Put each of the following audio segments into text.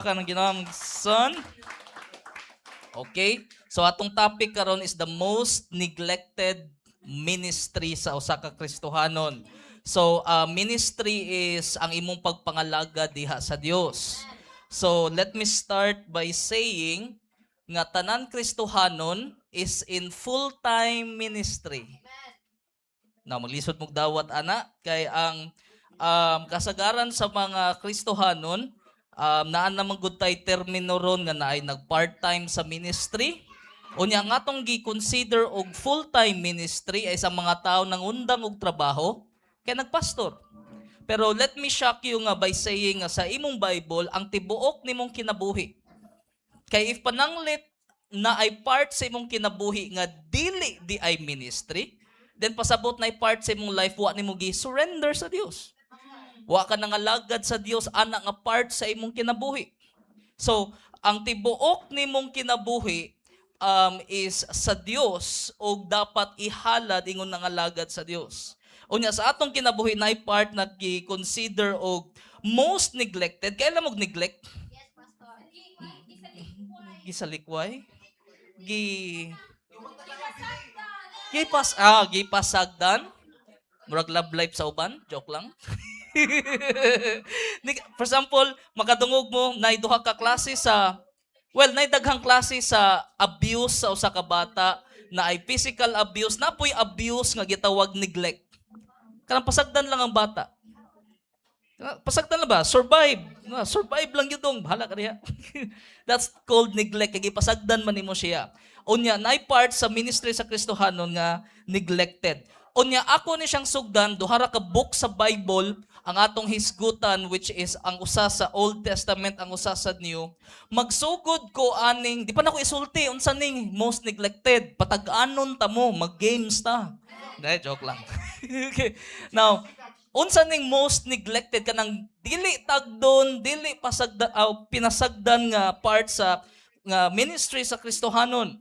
Kanang ginawang son. Okay? So atong topic karon is the most neglected ministry sa usa ka Kristohanon. So ministry is ang imong pagpangalaga diha sa Dios. So let me start by saying nga tanan Kristohanon is in full-time ministry. Na maglisod mong dawat ana kay ang kasagaran sa mga Kristohanon, naan naman gud tay termino ron nga naay nag part-time sa ministry. Unya ang atong gi-consider og full-time ministry ay sa mga tao nang undang og trabaho kay nagpastor. Pero let me shock you nga by saying nga sa imong Bible ang tibuok nimong kinabuhi. Kay if pananglit na ay part sa imong kinabuhi nga dili di ay ministry, then pasabot na ay part sa imong life wa nimo gi-surrender sa Dios. Wa ka nangalagad sa Dios ana nga part sa imong kinabuhi. So, ang tibuok nimong kinabuhi is sa Dios og dapat ihalad ingon nangalagad sa Dios. Unya sa atong kinabuhi na part na gi-consider og most neglected. Kailan mo neglect? Yes, Pastor. Gisalikway? Gi Gipas ah gipasagdan. Murag love life sa uban, joke lang. For example, makadungog mo nay duha ka klase sa, well, nay daghang klase sa abuse sa usa ka bata na ay physical abuse, na po'y abuse nga gitawag neglect. Kanang pasagdan lang ang bata. Pasagdan lang ba? Survive. Nga, survive lang yun dong. Bahala ka diha. That's called neglect. Kay gipasagdan man nimo siya. Unya, nay part sa ministry sa Kristohanon nga neglected. Unya, ako ni siyang sugdan, duha ra ka book sa Bible ang atong hisgutan, which is ang usa sa Old Testament, ang usa sa New. Magsugod ko aning, di pa nako isulti unsa ning most neglected. Patag-anon ta mo, mag-games ta. Hindi, joke lang. Okay. Now, unsa ning most neglected, kanang dili tagdon, dili pasagda, pinasagdan nga part sa nga ministry sa Kristohanon?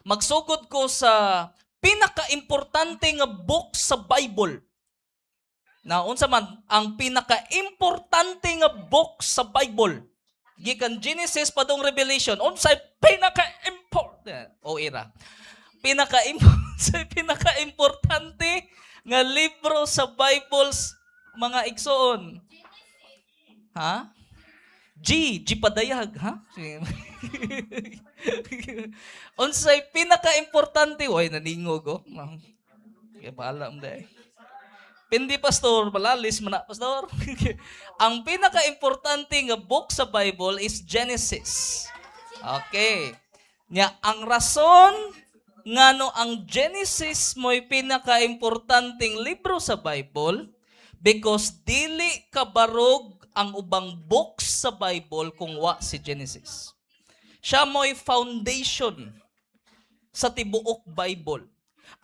Magsugod ko sa pinaka-importante nga book sa Bible. Na unsa man ang pinaka-importante nga book sa Bible? Gikan Genesis padung Revelation, unsay pinaka-important? O ira. Pinaka pinaka-importante nga libro sa Bible, mga igsoon? Ha? G, G padayag, ha? Unsay pinaka-importante? Way naningog oh. Kaya bahala mo dahil. Pindi, Pastor, malalis man na, Pastor. Ang pinaka-importante nga book sa Bible is Genesis. Okay. Nya ang rason ngano ang Genesis mo'y pinaka-importanteng libro sa Bible, because dili kabarog ang ubang books sa Bible kung wa si Genesis. Siya mo'y foundation sa tibuok Bible.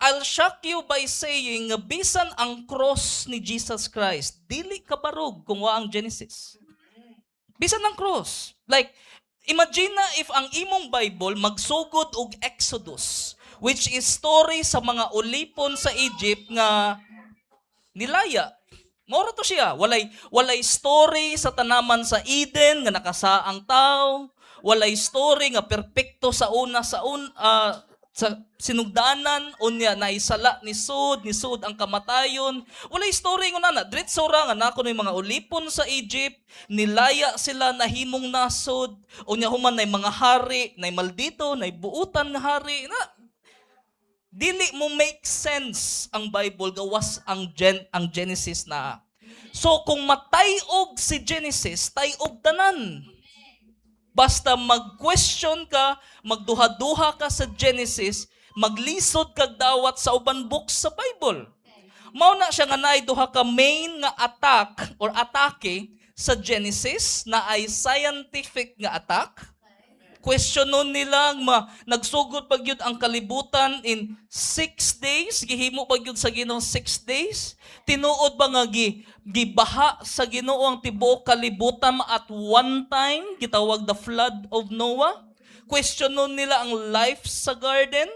I'll shock you by saying nga bisan ang cross ni Jesus Christ, dili kabarog kung wa ang Genesis. Bisan ang cross. Like, imagine na if ang imong Bible magsugod og Exodus, which is story sa mga ulipon sa Egypt nga nilaya. Moro to siya. Walay story sa tanaman sa Eden nga nakasaang tao. Walay story nga perpekto sa una sa sinugdanan, unya naisala ni sud ang kamatayon. Walay story nga nana. Diretso ra nga nako yung mga ulipon sa Egypt, nilaya sila, nahimong nasod, unya human nay mga hari, nay maldito, nay buutan nga hari na. Dili mo make sense ang Bible gawas ang Genesis na. So kung matayog si Genesis, tayog tanan. Basta mag-question ka, magduha-duha ka sa Genesis, maglisod kag dawat sa uban books sa Bible. Mao na siya nga naay duha ka main nga attack or atake sa Genesis, na ay scientific nga attack. Questionon nila ma nagsugod pag yun ang kalibutan in 6 days, gihimo pag yun sa Ginoo 6 days. Tinuod ba nga gibaha sa Ginoo ang tibuok kalibutan at one time, gitawag the flood of Noah? Questionon nila ang life sa garden.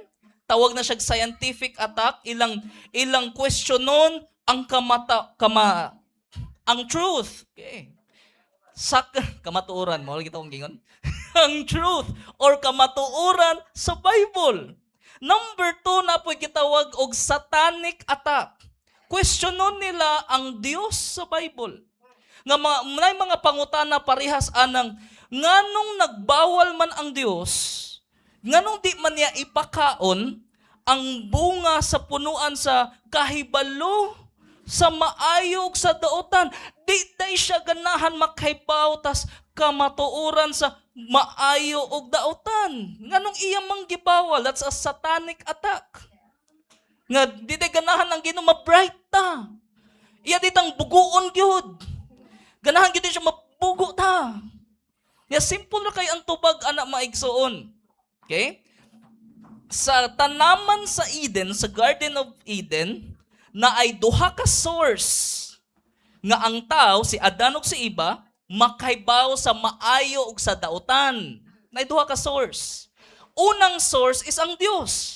Tawag na siya scientific attack. Ilang questionon ang kamata kama ang truth. Okay. Sa kamatuoran mo kita akong gingon. Ang truth or kamatuoran sa Bible. Number two, na po'y gitawag og satanic attack. Questionon nila ang Dios sa Bible. Nga mga, may mga pangutana parehas anang, nganong nagbawal man ang Dios, nganong di man niya ipakaon ang bunga sa punuan sa kahibalo sa maayo ug sa daotan? Di day siya ganahan makaibaw tas kamatuoran sa maayo ug daotan. Nganong iya mang gibawal? That's a satanic attack. Nga di day ganahan ang Ginoo ma-bright ta. Iya ditang buguon gyud. Ganahan gyud siya mabugo ta. Ya, simple ra kay ang tubag ana, maigsuon. Okay? Sa tanaman sa Eden, sa Garden of Eden, na ay duha ka source nga ang tao, si Adan ug si Eva, makaibaw sa maayo ug sa dautan. Na duha ka source. Unang source is ang Dios.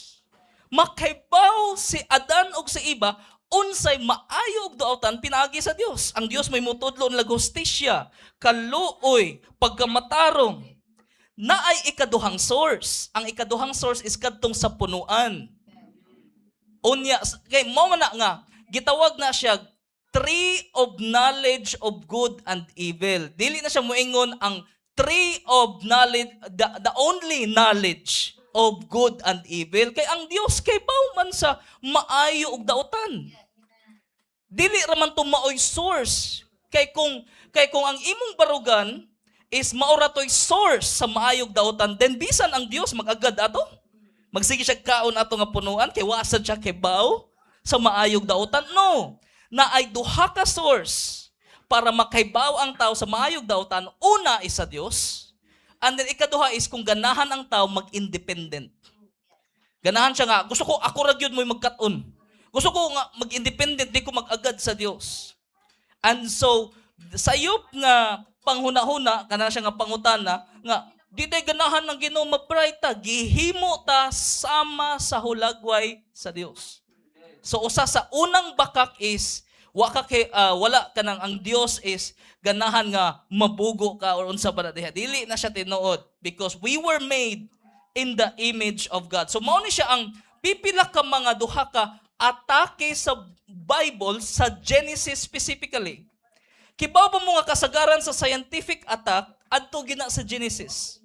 Makaibaw si Adan ug si Eva unsay maayo ug dautan pinaagi sa Dios. Ang Dios may mutudlo nila hustisya, kaluoy, pagkamatarong. Na ay ikaduhang source. Ang ikaduhang source is kadtong sa punuan. Unya kay mo man na nga gitawag na siya tree of knowledge of good and evil. Dili na siya moingon ang tree of knowledge, the only knowledge of good and evil, kay ang Dios kay man sa maayo ug dautan. Dili ra man to maoy source. Kay kung ang imong barugan is mao ra to'y source sa maayog dautan, then bisan ang Dios mag-agad ato. Magsige siya kaon ato nga punuan kay wa sad siya kibaw sa maayog dautan. No. Na ay duha ka source para makaibaw ang tao sa maayog dautan. Una is sa Dios. And then ikaduha is kung ganahan ang tao mag-independent. Ganahan siya nga, gusto ko ako ra gyud mo'y magkat-on. Gusto ko nga mag-independent, di ko mag-agad sa Dios. And so, sayop nga panghuna-huna, kana siya nga pangutana, nga di tay ganahan ng Ginoo ma-bright ta, gihimo ta sama sa hulagway sa Dios. So usa sa unang bakak is wa ka kay, wala kanang ang Dios is ganahan nga mabugo ka or unsa ba na diha. Dili na siya tinuod because we were made in the image of God. So mao ni siya ang pipila ka mga duha ka atake sa Bible, sa Genesis specifically. Kibaw ba mo nga kasagaran sa scientific attack adto gina sa Genesis?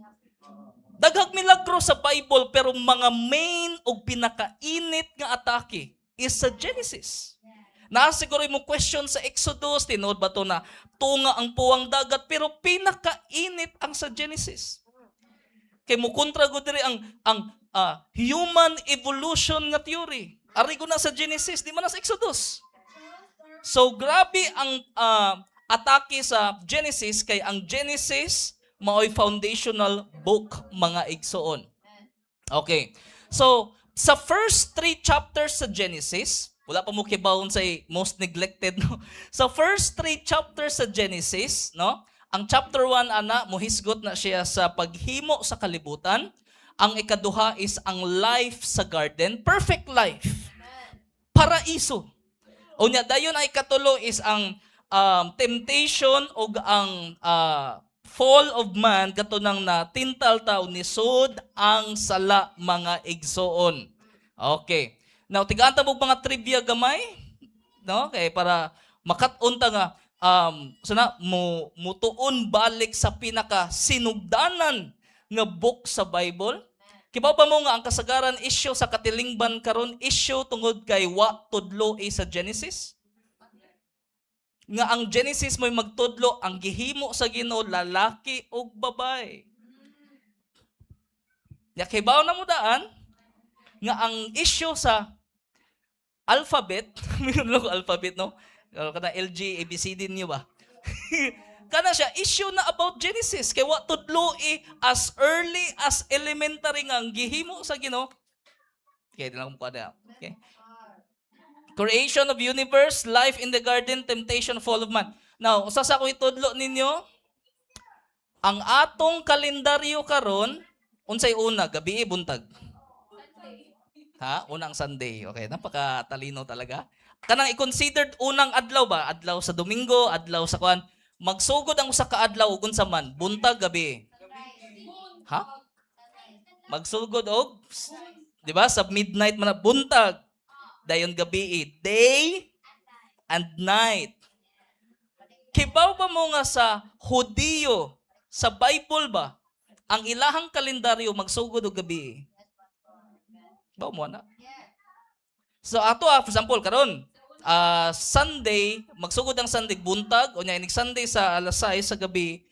Daghag milagro sa Bible, pero mga main og pinakainit nga atake is sa Genesis. Naa siguro mo question sa Exodus, tinuod ba to na tunga ang puwang dagat, pero pinakainit ang sa Genesis. Kay mo kontra gud diri ang human evolution nga theory. Ari ko na sa Genesis, di man na sa Exodus. So grabe ang atake sa Genesis kay ang Genesis maoy foundational book, mga igsoon. Okay. So sa first three chapters sa Genesis, wala pa mo kibawon sa most neglected, no. Sa first three chapters sa Genesis, no? Ang chapter 1 ana mohisgot na siya sa paghimo sa kalibutan. Ang ikaduha is ang life sa garden, perfect life. Paraiso. Unya dayon ay ikatulo is ang temptation o ang fall of man, kato nang natintal ta o nisod ang sala, mga igsoon. Okay. Now tigaan ta mo mga trivia gamay, no? Kay para makat-on ta nga sana mo mutuon balik sa pinaka sinugdanan nga book sa Bible. Kibaw ba mo nga ang kasagaran issue sa katilingban karon, issue tungod kay wa tudlo sa Genesis? Nga ang Genesis mo'y magtudlo ang gihimo sa Ginoo lalaki ug babae. Ya, kibaw na mo daan nga ang issue sa alphabet, meron lang ko alphabet, no? Kana LG, A B C D niyo ba? Kana siya issue na about Genesis kay wa tudlo as early as elementary nga ang gihimo sa Ginoo. Okay, di lang ko na. Okay. Creation of universe, life in the garden, temptation, fall of man. Now, usa sa ako itudlo ninyo, ang atong kalendaryo karon, unsay una, gabi, buntag? Ha? Unang Sunday. Okay, napaka talino talaga. Kanang i-considered unang adlaw ba? Adlaw sa Domingo, adlaw sa kuan. Magsugod ang usa ka adlaw ug unsa man? Buntag, gabi? Ha? Magsugod og, di ba, sa midnight man na, buntag. Dayon gabi, day and night. Kibaw ba mo nga sa Hudiyo, sa Bible ba, ang ilahang kalendaryo magsugod og gabi? Baw mo na? So ato ah, for example, karon, Sunday, magsugod ang Sunday buntag, o nya inig Sunday sa alas 6 sa gabi,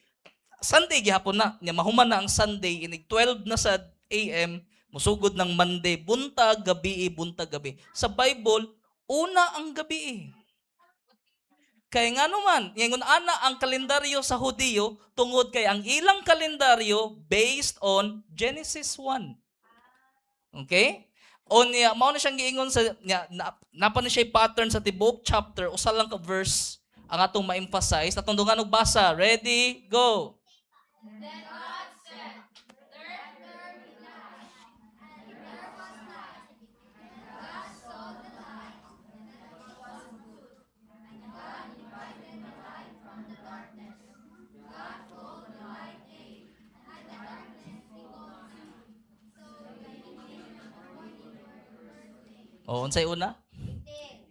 Sunday gihapon na, nya mahuman na ang Sunday, inig 12 na sa AM, musugod ng Monday, buntag, gabi, buntag, gabi. Sa Bible, una ang gabi. Kay nga naman, ingon ana ang kalendaryo sa Hudiyo tungod kay ang ilang kalendaryo based on Genesis 1. Okay? O niya, mao na siyang giingon sa niya, napa na siya pattern sa tibuok chapter, usa lang ka verse ang atong ma-emphasize. Atong dungan og basa. Ready, go. Then God said, "Let there be light." And there was light. And God saw the light, and that it was good. And God divided the light from the darkness. God called the light day, and the darkness he called night. So the evening and the morning were the first day. O, unsay una?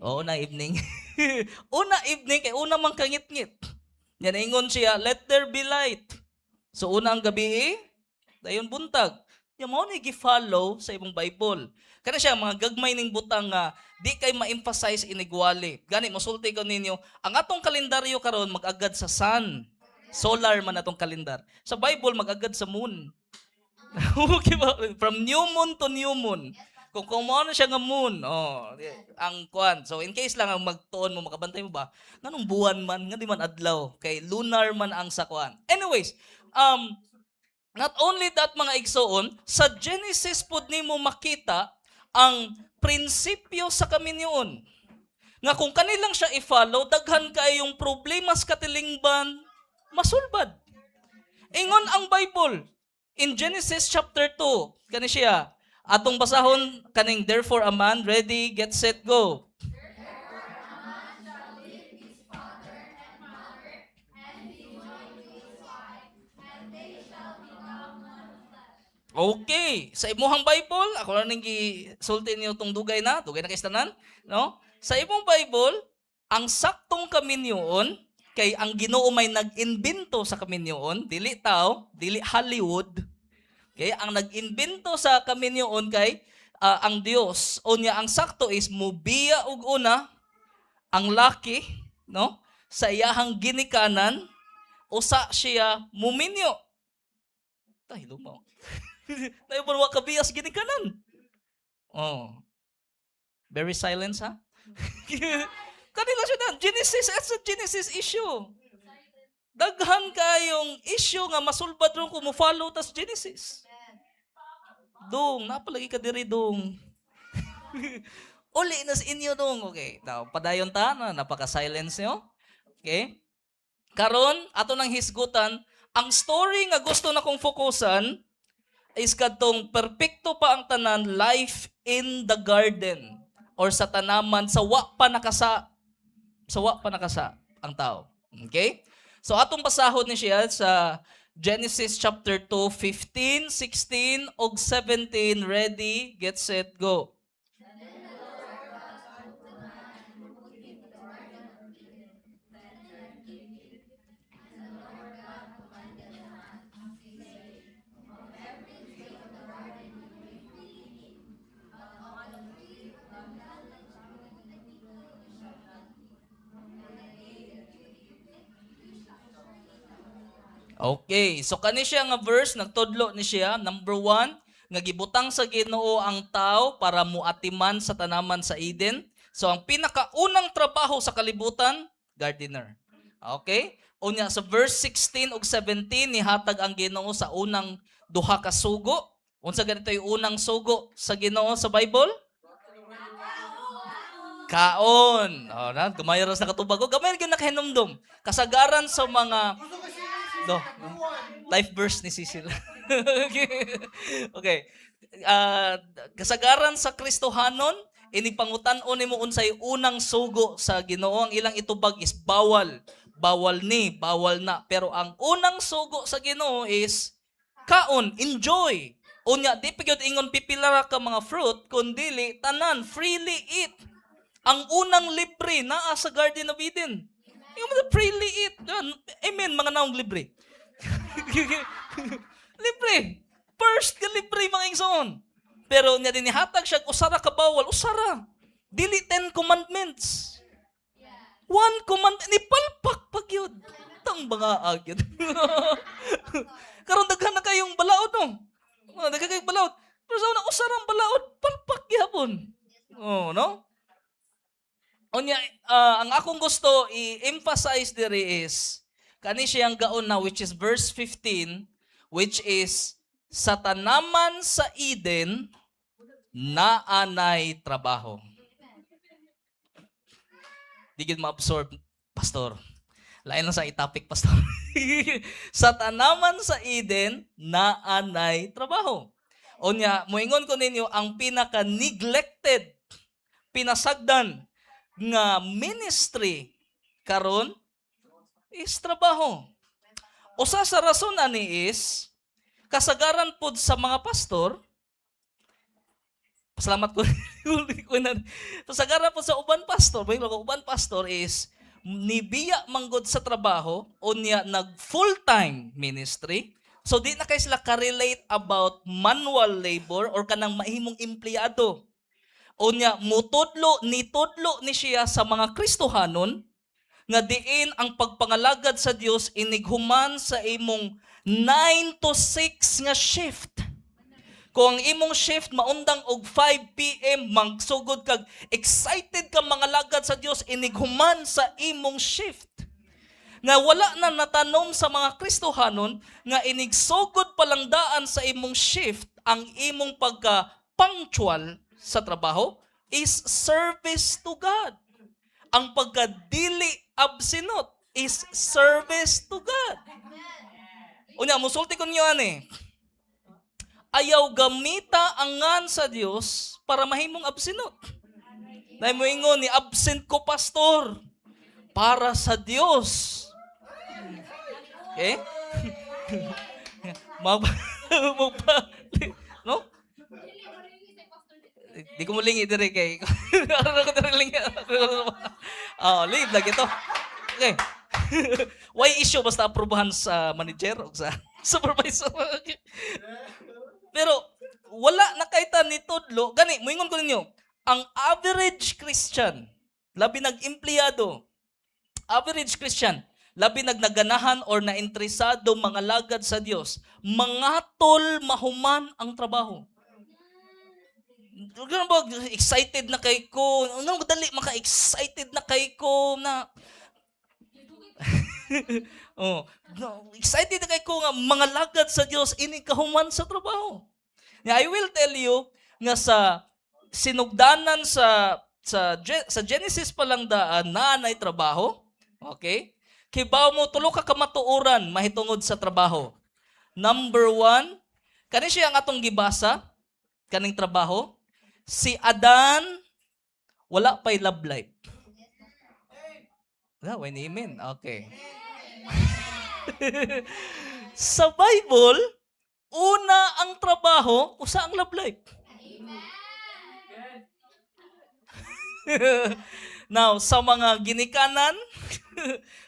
Oo, una evening. Una evening kay una man kangitngit. Yan ingon siya, "Let there be light." So una ang gabi, dayon buntag. Nya mao ni gi-follow sa imong Bible. Kana siya mga gagmay ning butang nga di kay ma-emphasize inigwali. Gani mosulti ko ninyo, ang atong kalendaryo karon mag-agad sa sun. Solar man atong kalendar. Sa Bible, mag-agad sa moon. Okay ba? From new moon to new moon. Kung mao na siya nga moon, oh, ang kuan. So in case lang ang magtuon mo, makabantay mo ba? Nganong buwan man, nga di man adlaw, kay lunar man ang sa kuan. Anyways, not only that, mga igsoon, sa Genesis pud nimo makita ang prinsipyo sa kaminyoon. Nga kung kanilang siya i-follow, daghan kayong problema sa katilingban, masulbad. Ingon ang Bible in Genesis chapter 2, kani siya, atong basahon kaning "Therefore a man", ready, get set, go. Therefore a man shall leave his father and mother and be joined to his wife, and they shall become one flesh. Okay, sa imuhang Bible, ako na ning gisulti niyo tong dugay na kay tanan, no? Sa imong Bible, ang saktong kaminyoon kay ang Ginoo may nag-imbento sa kaminyoon, dili tao, dili Hollywood. Okay, ang nag-imbento sa kaminyoon kay ang Dios. Unya ang sakto is mubiya og una ang laki, no? Sa iyahang ginikanan, usa siya muminyo. Tahi lumaw. Tayo ba wa kabiyas ginikanan? Oh. Very silence, ha? Kanila siya na. Genesis, it's a Genesis issue. Daghan kayong issue nga masulbad ron kung mo-follow tas Genesis. Dong, napalagi ka diri, dong. Uli na sa inyo, dong. Okay. Now, padayon ta na napaka-silence nyo. Okay? Karon, ato nang hisgutan, ang story nga gusto na kong fokusan is kadtong perpekto pa ang tanan, life in the garden or sa tanaman sa wa pa nakasa ang tao. Okay? So atong basahon ni siya sa Genesis chapter 2, 15, 16 ug 17. Ready, get set, go. Then the Lord God took the man and put him in the garden of Eden to tend and keep it. And the Lord God commanded the man, saying, "Of every tree of the garden you may freely eat, but of the tree of the knowledge of good and evil you shall not eat. For the day that you eat it, you shall surely die." Okay, so kani siya nga verse nagtudlo ni siya, number 1, nga gibutang sa Ginoo ang tao para muatiman sa tanaman sa Eden. So ang pinakaunang trabaho sa kalibutan, gardener. Okay? Unya sa verse 16 ug 17, nihatag ang Ginoo sa unang duha ka sugo. Unsa ganito yung unang sugo sa Ginoo sa Bible? Kaon. Oh, na gamay ra sa katubag. Oh, gamay gyud nakahinumdum. Kasagaran sa mga do, life verse ni Cecil. Okay. Kasagaran sa Kristohanon, inig pangutan-on nimo unsay unang sugo sa Ginoo, ang ilang itubag is bawal. Bawal ni, bawal na. Pero ang unang sugo sa Ginoo is kaon, enjoy. Unya, di pa gyud ingon pipila ra ka mga fruit, kundili tanan, freely eat. Ang unang libre naa sa Garden of Eden. Yung mga freely eat. Amen, mga naong libre. Libre. First ka libre, mga igsoon. Pero niya dinihatag siya usara ka bawal, usara. Dili 10 Commandments. One command ni palpak pag yun. Tang mga agyod. Karon daghan na kayong balaod, no. Oh, daghan kayong balaod. Pero sa una, usarang balaod, palpak gihapon. Oh, no? Unya, ang akong gusto i-emphasize diri is kani siyang gaon na, which is verse 15, which is sa tanaman sa Eden naanay trabaho. Di gid ma-absorb, Pastor. Lain lang sa i-topic, Pastor. Sa tanaman sa Eden, naanay trabaho. Unya, moingon ko ninyo, ang pinaka-neglected, pinasagdan nga ministry karon is trabaho. Usa sa rason ani is kasagaran pod sa mga pastor. Pasalamat ko kasagaran pod sa uban pastor, may uban pastor is nibiya manggod sa trabaho, unya nag full-time ministry. So di na kay sila ka-relate about manual labor or kanang mahimong empleyado. Unya mutudlo, nitudlo ni siya sa mga Kristohanon nga diin ang pagpangalagad sa Dios inighuman sa imong 9 to 6 nga shift. Kung ang imong shift maundang og 5 PM, magsugod kag excited ka mangalagad sa Dios inighuman sa imong shift. Nga wala na natanom sa mga Kristohanon nga inigsugod palang daan sa imong shift, ang imong pagka punctual sa trabaho is service to God. Ang pagkadili absinot is service to God. Unya, musulti ko niyo ani. Ayaw gamita ang ngan sa Dios para mahimong absinot. Nay mo ingon ni absent ko, Pastor, para sa Dios. Okay? Mag magpa no? Di ko mulingi dire kay ano ko dire lingi. Oh, leave lagi to. Okay. Why issue basta aprobahan sa manager o sa supervisor. Pero wala na kay ta ni tudlo gani moingon ko ninyo, ang average Christian, labi nag-empleyado, average Christian, labi nagnaganahan or naintresado mangalagad sa Dios, mangatol mahuman ang trabaho. Ganun ba, excited na kay ko. Ano, dali, maka-excited na kay ko na oh, no, excited na kay ko nga mangalagad sa Dios ini kahuman sa trabaho. Nga I will tell you nga sa sinugdanan sa Genesis pa lang daan na nay trabaho. Okay? Kibaw mo tulo ka kamatuoran mahitungod sa trabaho. Number one, kani siya ang atong gibasa, kaning trabaho. Si Adan, wala pa'y love life. Wala, why ni amen? Okay. Sa Bible, una ang trabaho, usa ang love life. Amen. Now, sa mga ginikanan,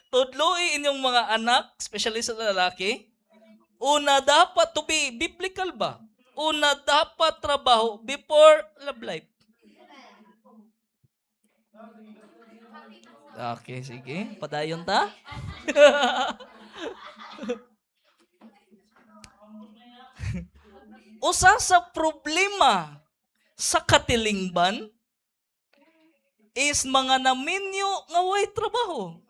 tudloi inyong mga anak, especially sa lalaki, una dapat, to be biblical ba? Una dapat trabaho before love life. Okay, sige. Padayon ta. Usa sa problema sa katilingban is mga naminyo nga way trabaho.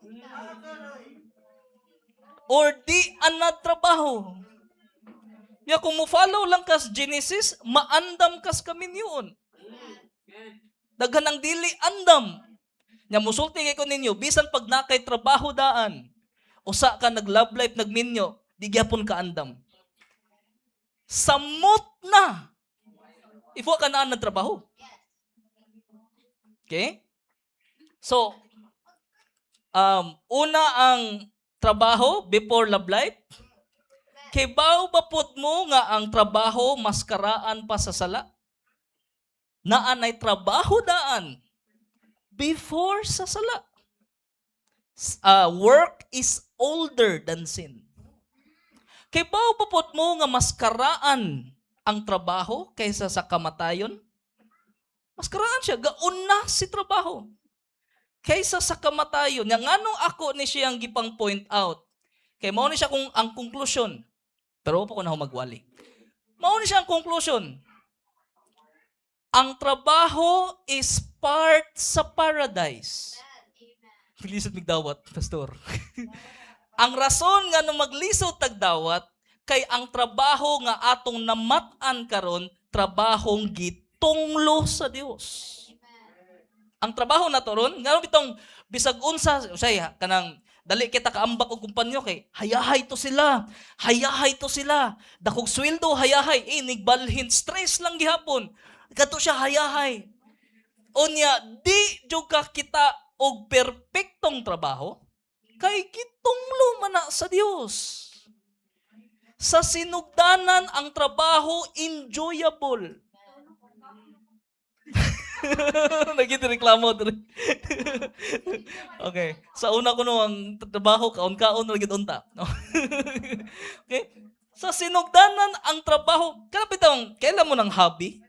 Or di anad trabaho. Ya kung mo-follow lang kas Genesis, maandam kas kaminyoon. Daghan ang dili andam. Nya musulti kay ko ninyo, bisan pag nakay trabaho daan, usa ka nag love life, nagminyo, di gyapon ka andam. Samot na. If wa ka naan nagtrabaho. Okay? So, Una ang trabaho before love life? Kibaw ba pud mo nga ang trabaho maskaraan pa sa sala? Naa nay trabaho daan before sa sala. Work is older than sin. Kibaw ba pud mo nga maskaraan ang trabaho kaysa sa kamatayon? Maskaraan siya, gauna si trabaho kaysa sa kamatayon. Nga nganong ako ni siyang gipang point out? Kay mao ni siya kung ang conclusion. Pero pa ko na magwali. Mao ni siya ang conclusion. Ang trabaho is part sa paradise. Lisod migdawat, pastor. Ang rason nga nung maglisod tagdawat kay ang trabaho nga atong namat-an karon, trabahong gitunglo sa Dios. Ang trabaho nato ron, ngano bitong bisag unsa usay kanang dali kita kaambak og kumpanyo kay hayahay to sila, hayahay to sila, dakog sweldo hayahay, eh, nigbalhin, stress lang gihapon. Kato siya hayahay. Unya, di jud ka kita og perpektong trabaho kay gitunglo man na sa Dios. Sa sinugdanan, ang trabaho enjoyable. Naging reklamo diri. Okay. Sa una ko no ang trabaho kaon-kaon ra gid unta. No? Okay. Sa sinugdanan ang trabaho, kana bitawng kailan mo ng hobby?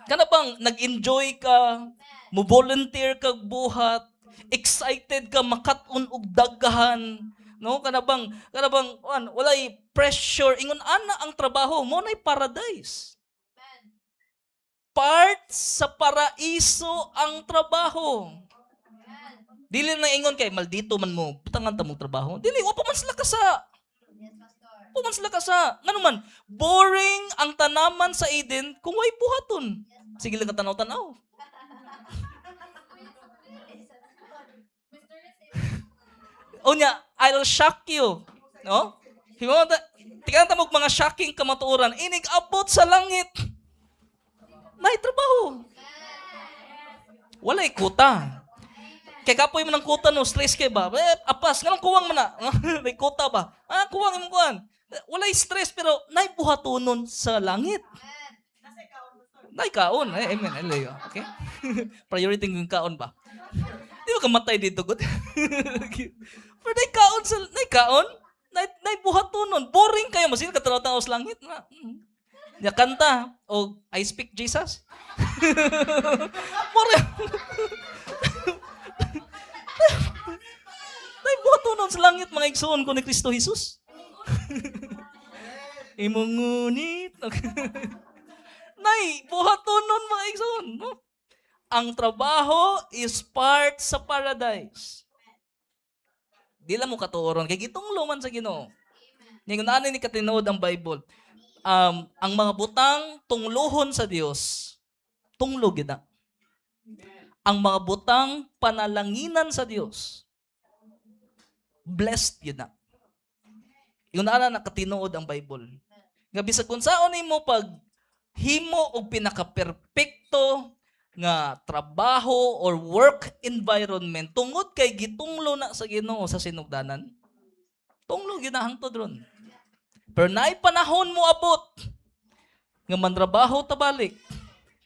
Kana bang nag-enjoy ka, mo volunteer kag buhat, excited ka makat-on og daghan, no? Kana bang kuan, walay pressure, ingon ana ang trabaho mo nay paradise. Part sa paraiso ang trabaho. Dili na ingon kay maldito man mo, butangan ta mong trabaho. Dili, wa pa man sila ka sa wa man sila ka sa ngano man, boring ang tanaman sa Eden kung way buhaton. Sige lang ka tanaw-tanaw. Unya, I'll shock you. No? Himo ta, tingnan ta mo mga shocking kamatuoran. Inig abot sa langit. Nay trabaho. Walay kuta. Kay kapoy mo ng kuta no, stress kay ba? Eh, apas, nganong kuwang man na? May kuta ba? Ah, kuwang imong kuan. Walay stress pero nay buhatonon sa langit. Nay kaon. Eh, amen. Hallelujah. Okay? Priority yung kaon ba? Di ba ka matay dito, good? Pero nay kaon sa nay kaon, nay buhatonon. Boring kayo masin ka tanaw sa langit na. Ya kanta o I Speak Jesus. More. Nay buhatonon sa langit, mga igsoon ko ni Kristo Jesus. Imong ngunit. Nay, buhatonon, mga igsoon, no? Ang trabaho is part sa paradise. Di lang mo katuoron kay gitunglo man sa Ginoo. Ningon ani ni katinuod ang Bible. Ang mga butang tungluhon sa Dios, tunglo gid na. Ang mga butang panalanginan sa Dios, blessed gid na. Ingon ana na katinuod ang Bible. Nga bisag kung saon nimo pag himo og pinaka-perpekto nga trabaho or work environment tungod kay gitunglo na sa Ginoo sa sinugdanan, tunglo gyud na hangtod ron. Pero naay panahon mo abot nga mantrabaho tabalik,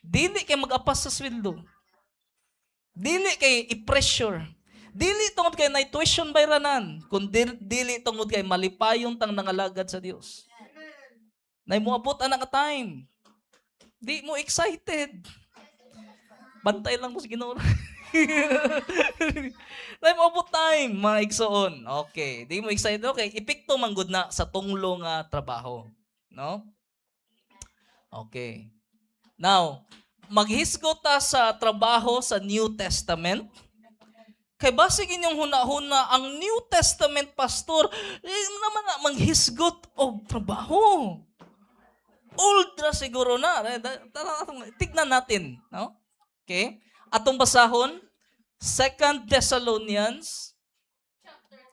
dili kay mag-apas sa sweldo, dili kay i-pressure, dili tungod kay nay tuition bayranan, kundi dili tungod kay malipayon tang nangalagad sa Dios. Nay moabot ana nga time, di mo excited. Bantay lang mo sa Ginoo. Nay moabot time, mga igsoon. Okay, di mo excited. Okay, epekto man gud na sa tunglo nga trabaho, no? Okay. Now, maghisgot ta sa trabaho sa New Testament. Kay basig inyong huna-huna ang New Testament, pastor, eh, naman na manghisgot og trabaho. Old ra siguro na. Eh, tignan natin, no? Okay? Atong basahon, 2 Thessalonians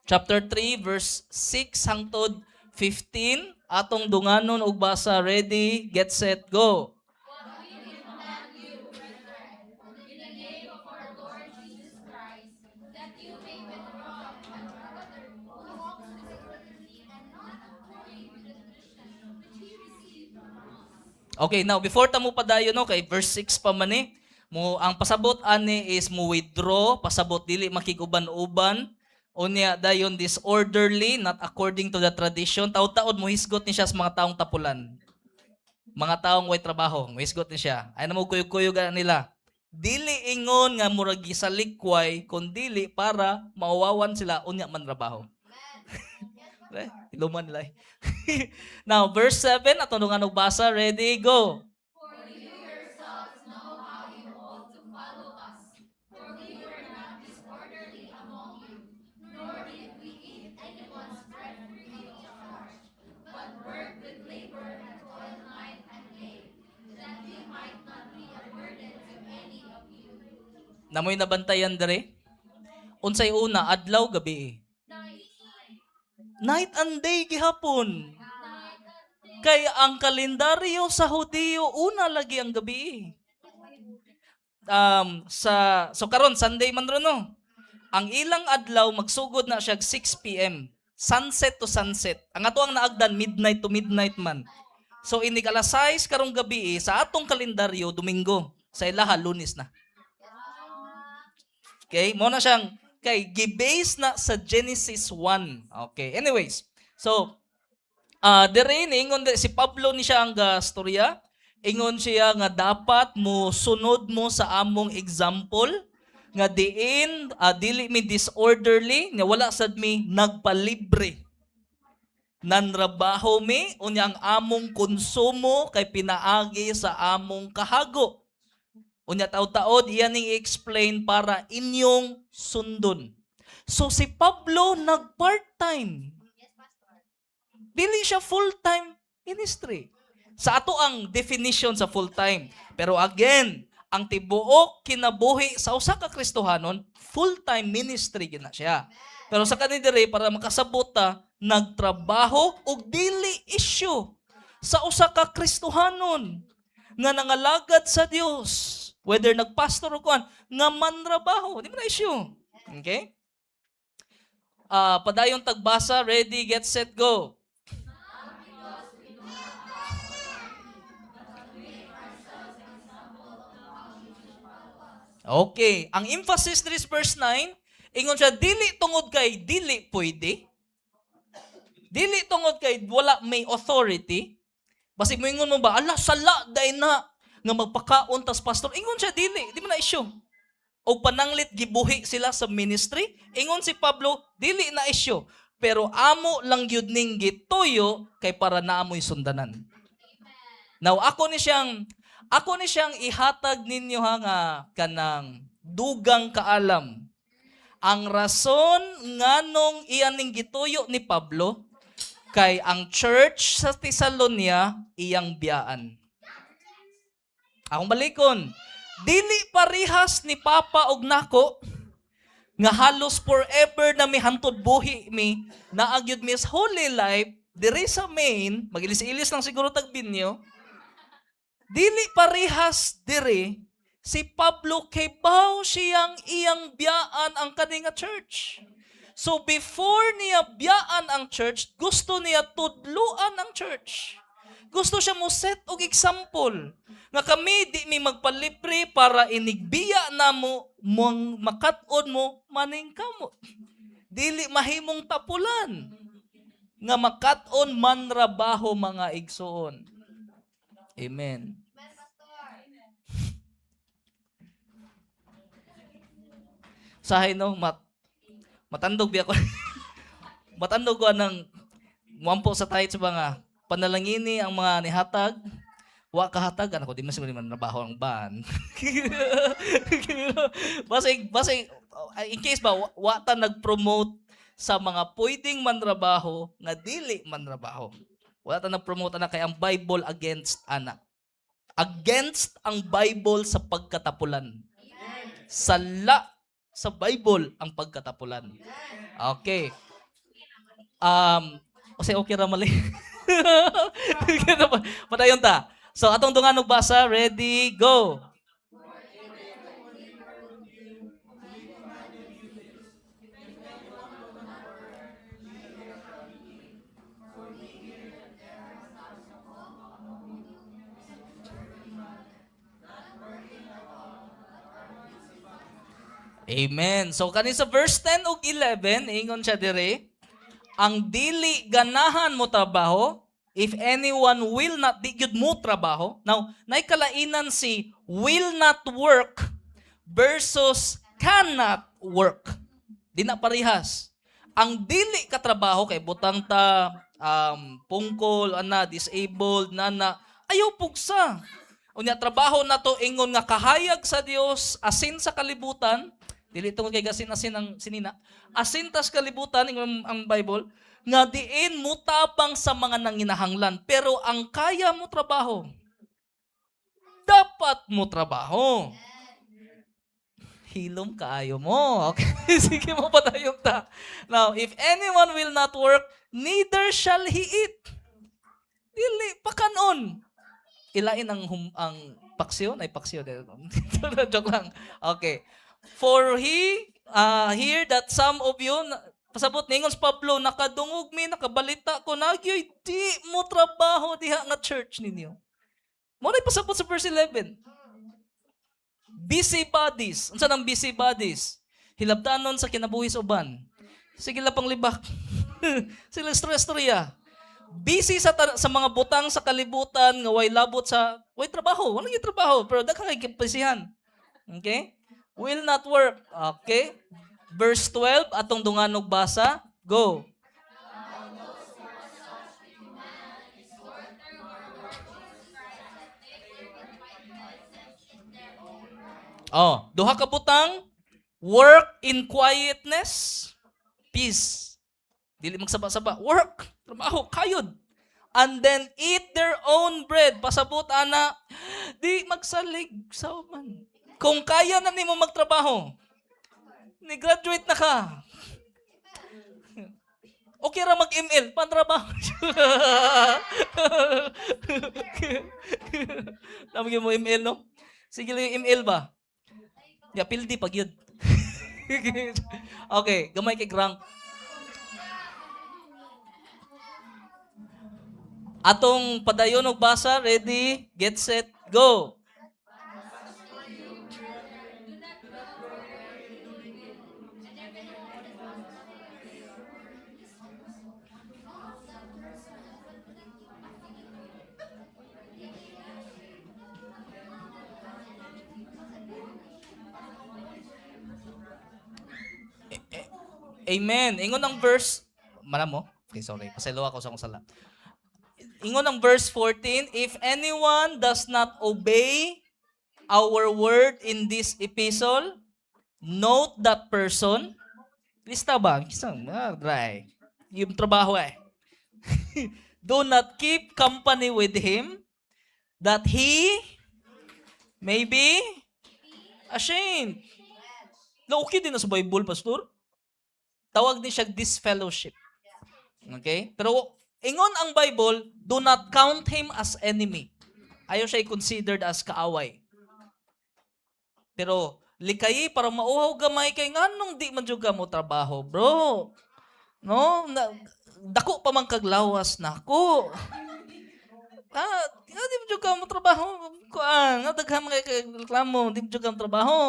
chapter 3 verse 6 hangtod 15. Atong dunganon og basa. Ready, get set, go. What we command you, brethren, in the name of our Lord Jesus Christ, that you may withdraw Okay, now before ta mo padayon, no, kay verse 6 pa man eh. Mo ang pasabot ani is mo withdraw, pasabot dili makig-uban-uban. Unya dayon disorderly, not according to the tradition. Taud-taud mo hisgot ni siya sa mga taong tapulan. Mga taong way trabaho, mo hisgot ni siya. Ay na mo kuyog-kuyog nila. Dili ingon nga murag gisalikway, kun dili para mauwawan sila unya man trabaho. Eh, iluman nila eh. Now, verse 7, ato nga basa, ready, go. For you yourselves know how you ought to follow us. For we were not disorderly among you, nor did we eat anyone's bread free of charge, but worked with labor and toil night and day, that we might not be a burden to any of you. Naa moy nabantayan dere? Unsay una, adlaw, gabi? Night and day gihapon. Kay ang kalendaryo sa Hudiyo, una lagi ang gabi. Sa so karon Sunday man ron, no. Ang ilang adlaw magsugod na siya 6 PM. Sunset to sunset. Ang ato ang naagdan midnight to midnight man. So inig alas 6 karong gabi sa atong kalendaryo, Domingo, sa ilaha Lunes na. Okay, mo na siyang kay gi-base na sa Genesis 1. Okay. Anyways, so dere ingon si Pablo ni siya ang storya. Ingon siya nga dapat mo sunod mo sa among example nga diin dili mi disorderly, nga wala sad mi nagpalibre. Nanrabaho mi, unya ang among konsumo kay pinaagi sa among kahago. Unya taud-taod iyan ning i-explain para inyong sundon. So si Pablo nag part-time. Dili siya full-time ministry. Sa ato ang definition sa full-time. Pero again, ang tibuok kinabuhi sa usa ka Kristohanon, full-time ministry gina siya. Pero sa kani diri, para makasabot ta, nagtrabaho og dili issue sa usa ka Kristohanon nga nangalagad sa Dios, whether nagpastor o kuan, nga manrabaho, di man na issue. Okay? Ah, padayon tagbasa, ready, get set, go. Not because we do not have authority, but to make ourselves example of how you should follow us. Okay. Ang emphasis diri sa verse 9, ingon siya, dili tungod kay dili pwede. Dili tungod kay wala may authority. Basig mo ingon mo ba, "Ala, sala day na nga magpakaon tas pastor." Ingon siya, dili, di man na issue. O pananglit gibuhi sila sa ministry, ingon si Pablo, dili na issue. Pero amo lang gyud ning gituyo kay para naamoy sundanan. Now ako ni siyang ihatag ninyo ha nga kanang dugang kaalam. Ang rason nganong iyan ning gituyo ni Pablo kay ang church sa Tesalonia iyang biyaan. Akong balikon, dili parihas ni Papa og nako nga halos forever na mi hantod buhi mi naa gyud mi sa holy life diri sa main, magilis-ilis lang siguro tag binyo. Dili parihas diri si Pablo kay baw siyang iyang biyaan ang kani nga church. So before niya biyaan ang church, gusto niya tudluan ang church. Gusto siya mo set og example nga kami di mi magpalibre para inigbiya namo mong makat-on mo maningkamot. Dili mahimong tapulan nga makat-on manrabaho, mga igsoon. Amen. Amen, Pastor. Sahay no, matandog biya ko. Matandog ko anang muampo sa tithes ba nga panalangini ang mga nihatag, wa kahatag ako di man siguro man trabaho ang ban. Basig basig in case ba wa ta nag-promote sa mga pwedeng manrabaho nga dili manrabaho. Wala ta nag-promote ana kay ang Bible against ana. Against ang Bible sa pagkatapulan. Sala sa Bible ang pagkatapulan. Okay. O okay ra mali. Padayon ta. So atong dungan og basa, ready, go. For even though we were with you, we commanded you this: If anyone will not work, neither shall he eat. For we hear that there are some among you who Amen. So kani sa verse 10 ug 11, ingon siya dire, ang dili ganahan mo trabaho, if anyone will not, di gyud mo trabaho. Now, naikalainan si will not work versus cannot work. Di na parehas. Ang dili ka trabaho kay butang ta pungkol ana, disabled nana, ayaw pugsa. Unya trabaho na to ingon nga kahayag sa Dios, asin sa kalibutan, dili tungod kay gasin-asin ang sinina. Asin tas kalibutan ingon ang Bible nga diin mutabang sa mga nanginahanglan, pero ang kaya mo trabaho, dapat mo trabaho. Hilom kaayo mo. Okay, sige mo padayon ta. Now, if anyone will not work, neither shall he eat. Dili pakanon. Ilain ang paksiw, ay paksiw. Joke lang. Okay. For he hear that some of you, pasabot ningon si Pablo, nakadungog mi, nakabalita ko, nagyoy, di mo trabaho diha nga church ninyo. Mo na pasabot sa verse 11. Busy bodies. Unsa nang busy bodies? Hilabtanon sa kinabuhi sa uban. Sige lang pang libak. Sila stress storya. Busy sa mga butang sa kalibutan nga way labot sa way trabaho. Wala gyud trabaho pero daghan kay kipasihan. Okay? Will not work. Okay? Verse 12 atong dunganog basa. Go. Those who are such we command and exhort through our Lord Jesus Christ that they do white and eat their own bread. Oh, duha ka butang, work in quietness, peace. Dili magsaba-saba. Work, trabaho, kayod. And then eat their own bread. Pasabot ana, di magsalig sa uban. Kung kaya na nimo magtrabaho, ni graduate na ka. Okay ra mag-ML, pantrabaho. Tama mo ML, no? Sige lang yung ML ba? Ya, pildi pag yun. Okay, gamay kay rank. Atong padayon og basa, ready, get set, go. Do not grow weary in doing good. And every one that does that person. Amen. Ingon ang verse, mana mo? Okay, sorry. Pasaylo ako sa akong sala. Ingon ang verse 14, if anyone does not obey our word in this epistle, note that person. Lista ba? Isang, dry. Yung trabaho eh. Do not keep company with him, that he may be ashamed. Na okay din na sa Bible, Pastor. Tawag ni siya disfellowship. Okay? Pero ingon ang Bible, do not count him as enemy. Ayaw siya i-considered as kaaway. Pero likayi para mauhaw gamay kay nganong di man jud ka mo trabaho, bro. No? Na, dako pa man kaglawas nako. Ah, nga di man jud ka mo trabaho. Kuan, nga daghan man kay reklamo, di man jud ka mo trabaho.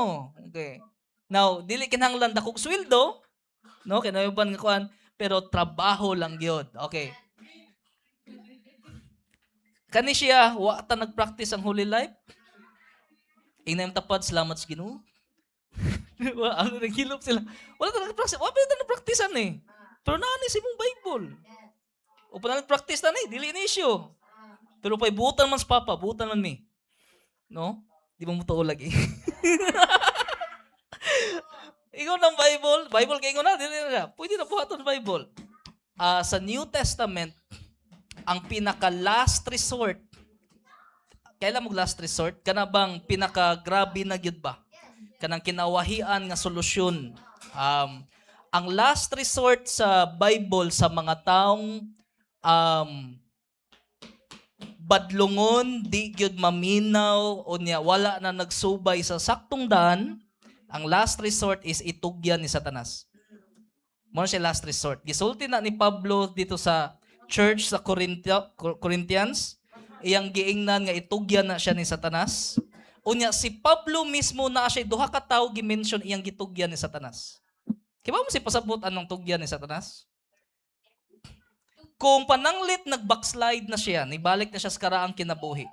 Okay. Now, dili kinahanglan dakog sweldo, no? Kay nauban nga kuan, pero trabaho lang gyud. Okay. Kani siya wa ta nagpractice ang holy life. Ingnan yung tapad, salamat sa Ginoo. Wala, ano, naghilop sila. Wala ta nag-practice. Wala pa ta nag-practicean eh. Pero naa ni sa imong Bible. O pa nag-practice na ni, dili ni issue. Pero pa'y butan man sa papa, butan man mi. No? Di ba mo tuo lagi? Ingon ng Bible, Bible kay ingon na, dili na siya. Pwede na buhaton Bible. Ah, sa New Testament, ang pinaka last resort, kailan mo last resort? Kana bang pinaka grabe na gyud ba? Kanang kinawahian nga solusyon. Ang last resort sa Bible sa mga taong badlungon, di gyud maminaw, o niya wala na nagsubay sa saktong daan, ang last resort is itugyan ni Satanas. Mo na siya last resort. Gisulti na ni Pablo dito sa church sa Corinthians, iyang giingnan nga itugyan na siya ni Satanas. Unya si Pablo mismo, naa siya duha ka tawo gi-mention iyang gitugyan ni Satanas. Kibaw mo si pasabot anong tugyan ni Satanas? Kung pananglit nag-backslide na siya, nibalik na siya sa karaang kinabuhi.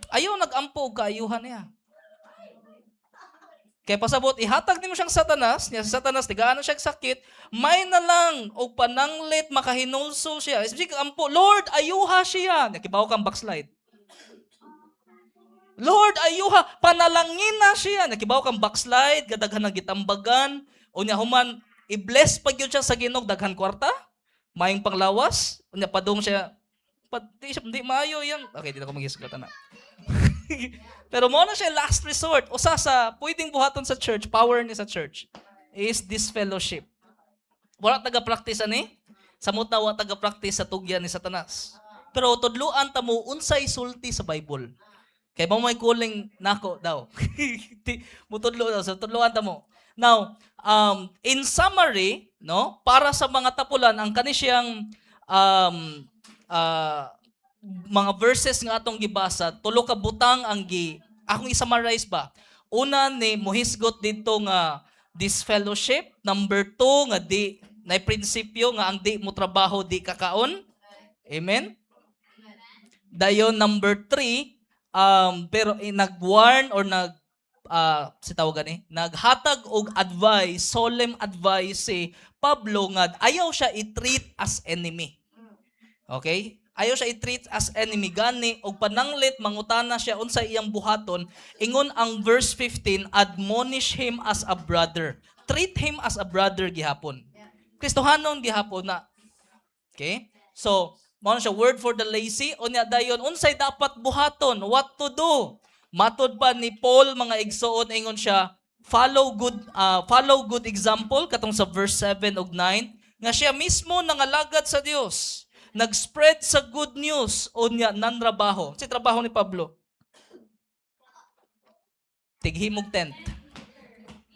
Ayaw nag-ampo og kaayuhan niya. Kaya pasabot, ihatag nimo siyang Satanas, niya si Satanas, tigaan na siya sakit, may na lang, og pananglit, makahinulsol siya. Sige, ampo, "Lord, ayuha siya." Nakibaw kang backslide. "Lord, ayuha, panalangin na siya." Nakibaw kang backslide, kadaghan ng gitambagan, o niya human, i-bless pag yun siya sa Ginoo, daghan kwarta, maayong panglawas, unya padung siya, di siya, di maayo yan. Okay, di na ko maghisgot na. Pero mo na siya last resort. Usa sa pwedeng buhaton sa church, power ni sa church, is this fellowship. Wala taga-practice ani? Samot na wa taga-practice sa tugyan ni Satanas. Pero tudluan ta mo unsay sulti sa Bible. Kay mo may calling nako daw. Mutudlo daw, so tudluan ta mo. Now, in summary, no, para sa mga tapulan ang kani siyang mga verses nga atong gibasa, tulo ka butang ang gi akong i-summarize ba. Una ni mohisgot didto nga disfellowship, number 2 nga di na prinsipyo nga ang di mo trabaho di kakaon. Amen. Dayon number 3, pero eh, nag-warn or nag si tawag gani, naghatag og advice, solemn advice si Pablo nga ayaw siya i-treat as enemy. Okay? Ayaw siya i-treat as enemy, gani og pananglit mangutana siya unsa iyang buhaton, ingon ang verse 15, admonish him as a brother. Treat him as a brother gihapon. Kristohanon gihapon na. Okay? So, mao na siya word for the lazy. Unya dayon unsay dapat buhaton? What to do? Matod pa ni Paul, mga igsoon, ingon siya, follow good example katong sa verse 7 ug 9 nga siya mismo nangalagad sa Dios, nag-spread sa good news, unya nanrabaho. Si trabaho ni Pablo, tighimog tent.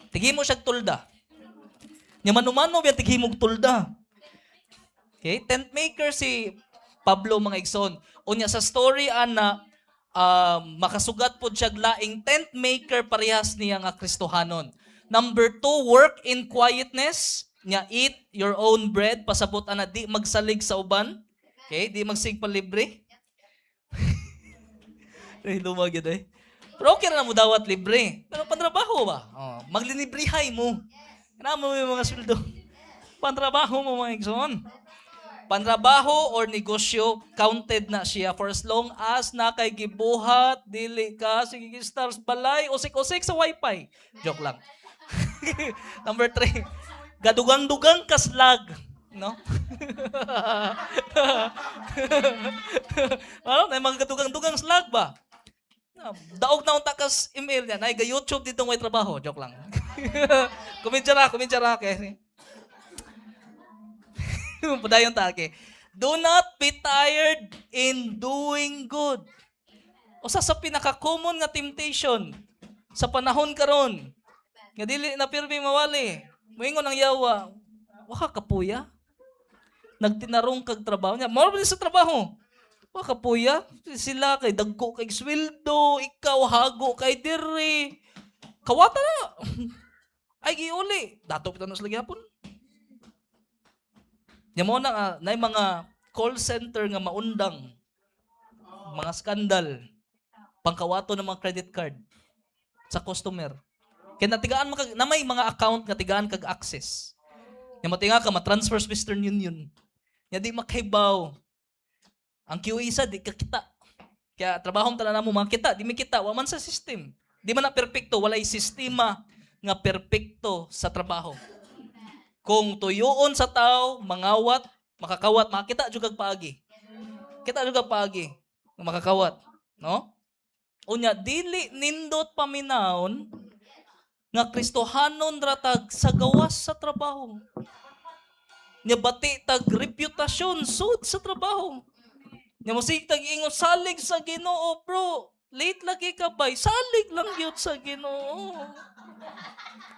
Tighimo siya tulda. Nya manumano biya tighimog tulda. Okay? Tent maker si Pablo, mga igsoon. Unya sa story ana, makasugat pod siya laing tent maker parehas niya nga Kristohanon. Number 2, work in quietness. Nya eat your own bread. Pasabot ana di magsalig sa uban. Okay? Di magsig palibre. Ay, lumag yun eh. Pero okay na mo dawat libre. Pero pantrabaho ba? Oh, maglinibrihay mo. Kana mo yung mga sweldo. Pantrabaho mo, mga igsoon. Pantrabaho or negosyo, counted na siya for as long as na kay gibuhat, dili ka, sige stars balay, usik-usik sa wifi. Joke lang. Number 3, gadugang-dugang kaslag. No? Ano? May mga gadugang-dugang slag ba? Daog na unta kas email niya. Nay, ga-YouTube dito may trabaho. Joke lang. Komedya ra, komedya ra. Kay. Padayon ta, okay. Do not be tired in doing good. Usa sa pinaka-common nga temptation sa panahon karon nga dili na pirmi mawali. Moingon ang yawa, "Wa ka kapuya. Nagtinarong kag trabaho niya. Mao sa trabaho. Wa kapuya. Sila kay dagko kay sweldo, ikaw hago kay diri. Kawata na. Ay giuli. Dato pita na sila gihapon." Nya mo na nga nay mga call center nga maundang mga skandal pangkawato ng mga credit card sa customer. Kaya natigaan mo kag na may mga account nga tigaan kag access. Nya matinga ka ma-transfer sa Western Union. Nya di makaibaw. Ang QA sa di ka kita. Kaya trabaho tanan namo makita, di mi kita, wa man sa system. Di man na perpekto, walay sistema nga perpekto sa trabaho. Kung tuyuon sa tao, mangawat, makakawat, makita jud kag paagi. Kita jud kag paagi nga makakawat, no? Unya dili nindot paminawon nga Kristohanon ra tag sa gawas sa trabaho. Nya bati tag reputasyon sud sa trabaho. Nya mosig tag ingon, "Salig sa Ginoo, bro. Late lagi ka bay, salig lang gyud sa Ginoo.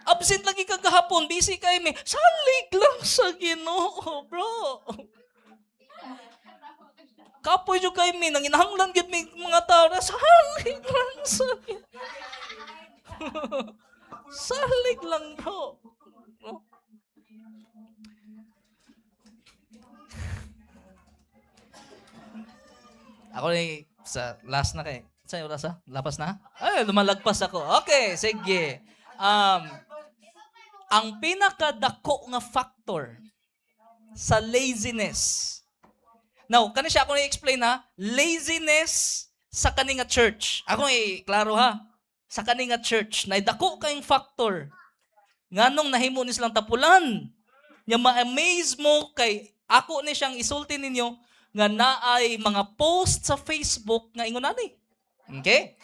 Absent lagi ka gahapon, busy kay mi. Salig lang sa Ginoo, bro." Kapoy jud kay mi, nanginahanglan gyud mi mga tao na salig lang sa salig lang, bro. No? Ako ni sa last na kay. Sa oras ah? Lapas na? Ay, lumalagpas ako. Okay, sige. Ang pinakadako nga factor sa laziness. Now, kani siya ako i-explain ha. Laziness sa kani nga church. Ako i-klaro ha. Sa kani nga church, na dako kayong factor nganong nahimo ni silang tapulan. Nya ma-amaze mo kay ako ni siyang isulti ninyo nga naay mga post sa Facebook nga ingon ani. Okay?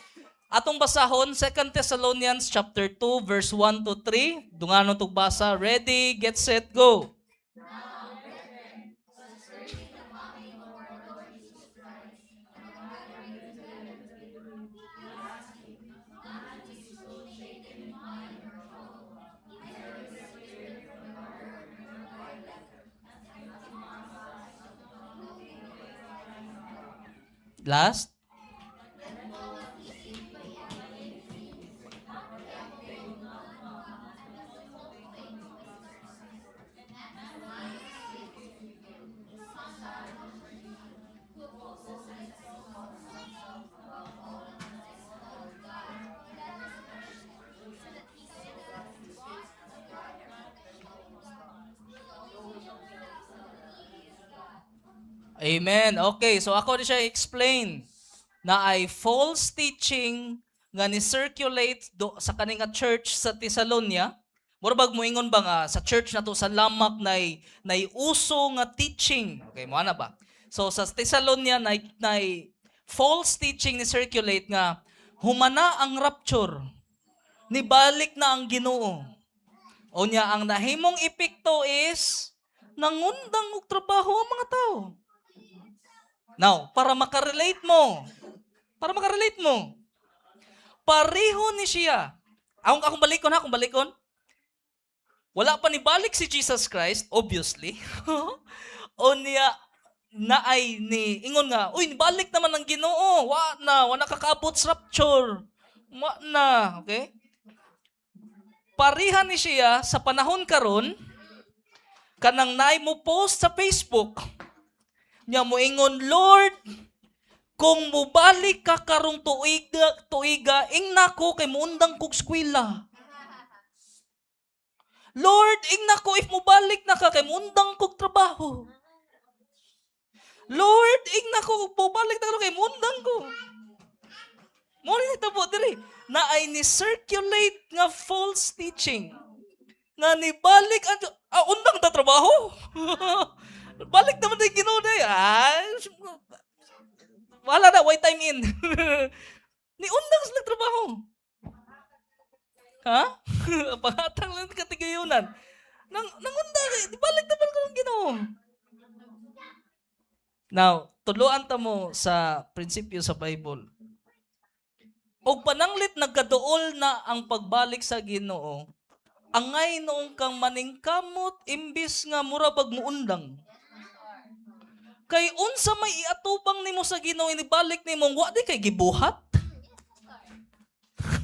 Atong basahon 2 Thessalonians chapter 2 verse 1 to 3. Dungano tug basa. Ready, get set, go. Now, brethren, concerning the coming of our Lord Jesus Christ and the gathering together to him, we ask you not to be soon shaken in mind or troubled, either with a spirit or a word or by letter, as among us, Last. Amen. Okay, so ako di siya explain na ay false teaching nga ni-circulate do sa kaning nga church sa Thessalonia. Mura bag moingon ba nga sa church na to sa Lamak nay uso nga teaching. Okay, mo ana ba? So sa Thessalonia nay false teaching ni circulate nga humana ang rapture. Nibalik na ang Ginoo. Unya ang nahimong epekto is nangundang og trabaho ang mga tao. Now, para makarelate mo, para makarelate mo, pareho ni siya. Akong balikon ha, akong balikon. Wala pa ni balik si Jesus Christ, obviously. O niya, na ay ni ingon nga, uy, nibalik naman ang Ginoo. Wa na, wa nakakaabot sa rapture. Wa na, okay? Pareha ni siya sa panahon karon kanang naay mo post sa Facebook nya moingon, "Lord, kung mubalik ka karong tuiga, ingna ko kay muundang kog eskwela. Lord, ingna ko if mubalik na ka kay muundang kog trabaho. Lord, ingna ko kung mubalik na ka kay muundang ko." Mo ni tabo diri na ay ni circulate nga false teaching nga nibalik ang undang ta trabaho. Balik naman din Ginoo day. Ah, wala na, why time in. Ni undang sila trabaho. Ha? Pangatang lang katigayunan. Nang nangundang, di balik naman ko ng Ginoo. Now, tuluan ta mo sa prinsipyo sa Bible. Og pananglit nagkaduol na ang pagbalik sa Ginoo, angay noong kang maningkamot imbis nga mura bag muundang. Kay unsa may iatubang nimo sa Ginoo inibalik nimo, wa di kay gibuhat.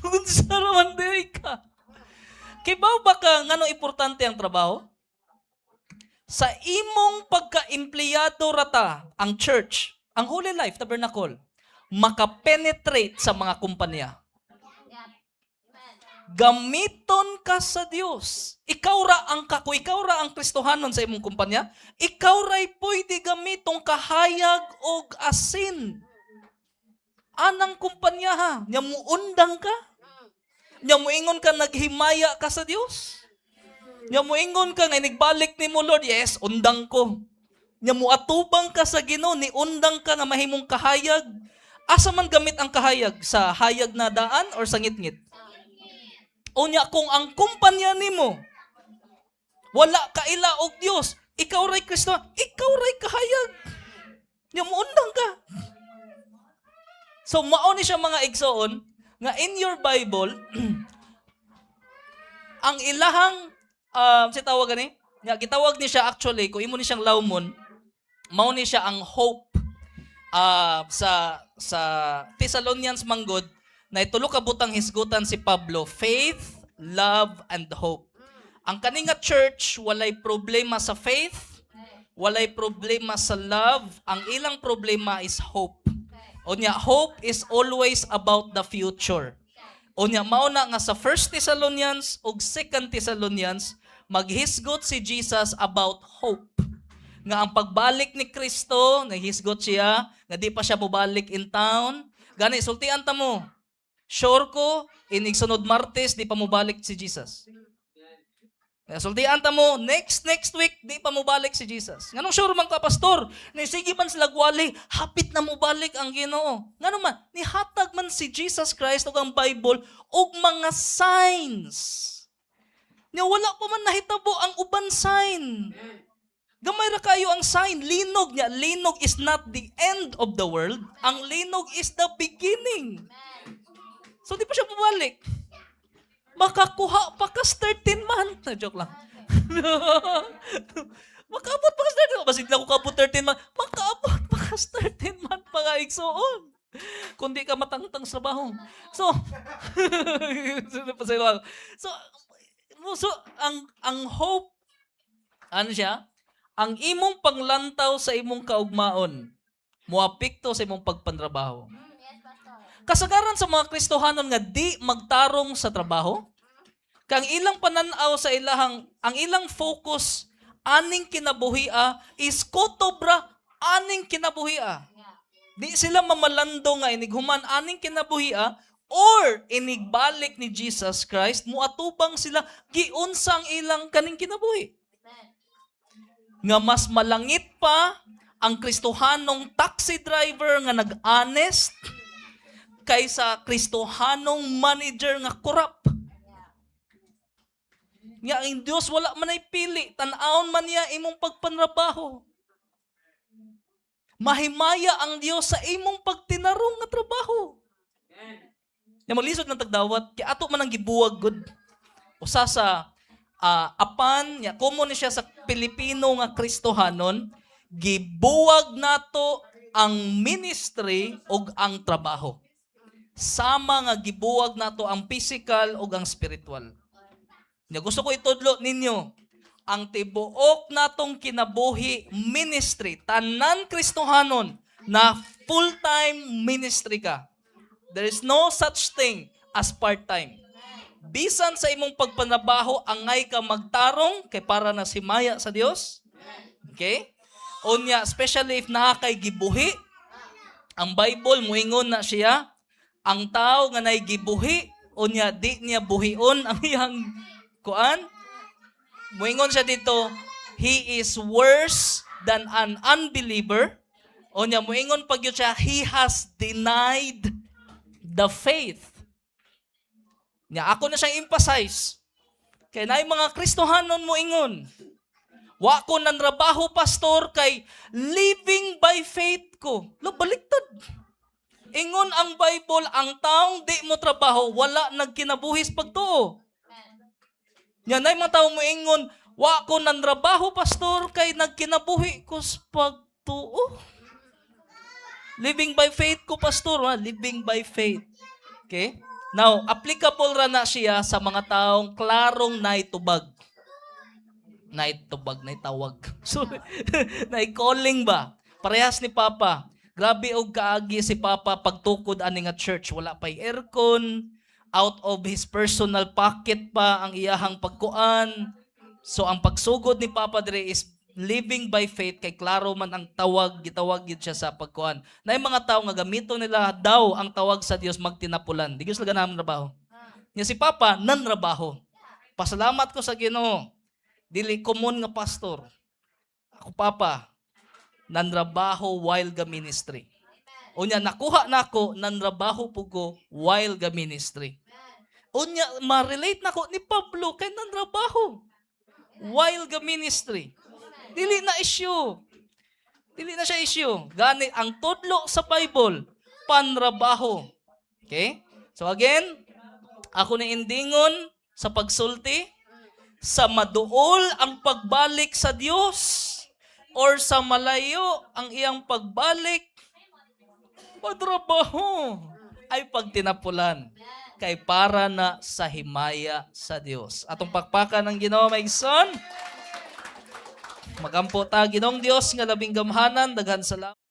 Unsa naman di ka? Kibaw ba ka ngano importante ang trabaho? Sa imong pagka-empleyado rata ang church, ang Holy Life Tabernacle, makapenetrate sa mga kumpanya. Gamiton ka sa Dios. Ikaw ra ang kako, ikaw ra ang Kristohanon sa imong kumpanya. Ikaw ray pwede gamiton kahayag og asin. Anang kumpanya ha, nya muundang ka. Nya muingon ka naghimaya ka sa Dios. Nya muingon ka nga inigbalik nimo, "Lord, yes, undang ko." Nya muatubang ka sa Ginoo, ni undang ka nga mahimong kahayag. Asa man gamit ang kahayag? Sa hayag na daan or sa ngitngit? Unya kung ang kumpanya nimo wala kaila og Dios, ikaw ray Kristo, ikaw ray kahayag. Nya muundang ka. So mao ni siya, mga igsoon, nga in your Bible ang ilahang si tawag gani nga gitawag ni siya, actually kung imo ni siyang lawmon, mao ni siya ang hope. Sa Thessalonians manggod na tulo ka butang hisgutan si Pablo: faith, love and hope. Ang kani nga church, walay problema sa faith, walay problema sa love, ang ilang problema is hope. Unya, hope is always about the future. Unya, mao na nga sa 1 Thessalonians ug 2 Thessalonians maghisgot si Jesus about hope. Nga ang pagbalik ni Kristo, naghisgot siya nga di pa siya mobalik in town. Gani sultian ta mo. Sure ko inig sunod Martes di pa mobalik si Jesus. Kaya sultian ta mo, next next week di pa mobalik si Jesus. Nganong sure man ka, pastor? Ni sige man sila gwali, hapit na mobalik ang Ginoo. Ngano man, nihatag man si Jesus Christ ug ang Bible og mga signs. Nya wala pa man nahitabo ang uban sign. Gamay ra kayo ang sign, linog niya. Linog is not the end of the world. Ang linog is the beginning. So di pa siya bumalik. Makakuha pa kas 13 month. Na joke lang. Makaabot pa kas 13 month. Basig na ko kaabot 13 month. Makaabot pa kas 13 month, mga igsoon. Kung di ka matangtang sa trabaho. So, ang hope, ano siya? Ang imong panglantaw sa imong kaugmaon, moapekto sa imong pagpantrabaho. Yes, Pastor. Kasagaran sa mga Kristohanon nga di magtarong sa trabaho, kang ilang pananaw sa ilahang, ang ilang focus aning kinabuhia is kotobra aning kinabuhia. Di sila mamalando nga inighuman aning kinabuhia or inigbalik ni Jesus Christ, muatubang sila giunsa ang ilang kaning kinabuhi. Amen. Nga mas malangit pa ang Kristohanong taxi driver nga nag-honest kaysa Kristohanong manager nga corrupt. Nga ang Dios wala man ay pili, tan-awon man niya imong pagpanrabaho. Mahimaya ang Dios sa imong pagtinarong nga trabaho. Nga maglisod ng tagdawat, kay ato man ang gibuwag gud. Usa sa apan nya common ni siya sa Pilipino nga Kristohanon, gibuwag nato ang ministry ug ang trabaho. Sama nga gibuwag nato ang physical ug ang spiritual. Nya gusto ko itudlo ninyo ang tibuok natong kinabuhi, ministry, tanan Kristohanon na full-time ministry ka. There is no such thing as part-time. Bisan sa imong pagpanabaho, angay ka magtarong kay para na simaya sa Dios. Okay? Unya, especially if naa kay gibuhi, ang Bible muingon na siya, ang tao nga nay gibuhi, unya di niya buhion ang iyang kuan. Muingon siya dito, he is worse than an unbeliever. Unya muingon pag yun siya, he has denied the faith. Nya ako na siyang emphasize. Kay naay mga Kristohanon moingon, "Wa ko nanrabaho, pastor, kay living by faith ko." Lo, baliktad. Ingon ang Bible, ang taong di mo trabaho, wala nagkinabuhis pagtuo. Nya naay mga tao moingon, "Wa ko nanrabaho, pastor, kay nagkinabuhi ko sa pagtuo. Living by faith ko, pastor, ha? Living by faith." Okay? Now, applicable ra na siya sa mga taong klarong naitubag. Naitubag, naitawag. So, nai-calling ba? Parehas ni Papa. Grabe og kaagi si Papa pagtukod ani nga church. Wala pa'y aircon, out of his personal pocket pa ang iyahang pagkuan. So ang pagsugod ni Papa dire is living by faith kay klaro man ang tawag, gitawag gid siya sa pagkuan. Na mga tao nga gamito nila daw ang tawag sa Dios magtinapulan. Di gyud sila ganahan trabaho. Nya si Papa nanrabaho. Pasalamat ko sa Ginoo. Dili common nga pastor. Ako papa nanrabaho while ga ministry. Unya nakuha nako, nanrabaho pud ko while ga ministry. Unya ma-relate nako ni Pablo kay nanrabaho while ga ministry. Dili na issue. Dili na siya issue. Gani ang tudlo sa Bible, panrabaho. Okay? So again, ako ni indingon sa pagsulti sa maduol ang pagbalik sa Dios or sa malayo ang iyang pagbalik. Patrabaho ay pagtinapulan kay para na sa himaya sa Dios. Atong pakpakan ng Ginoo, mga igsoon. Magampo ta. Ginoong Dios nga labing gamhanan, daghan salamat.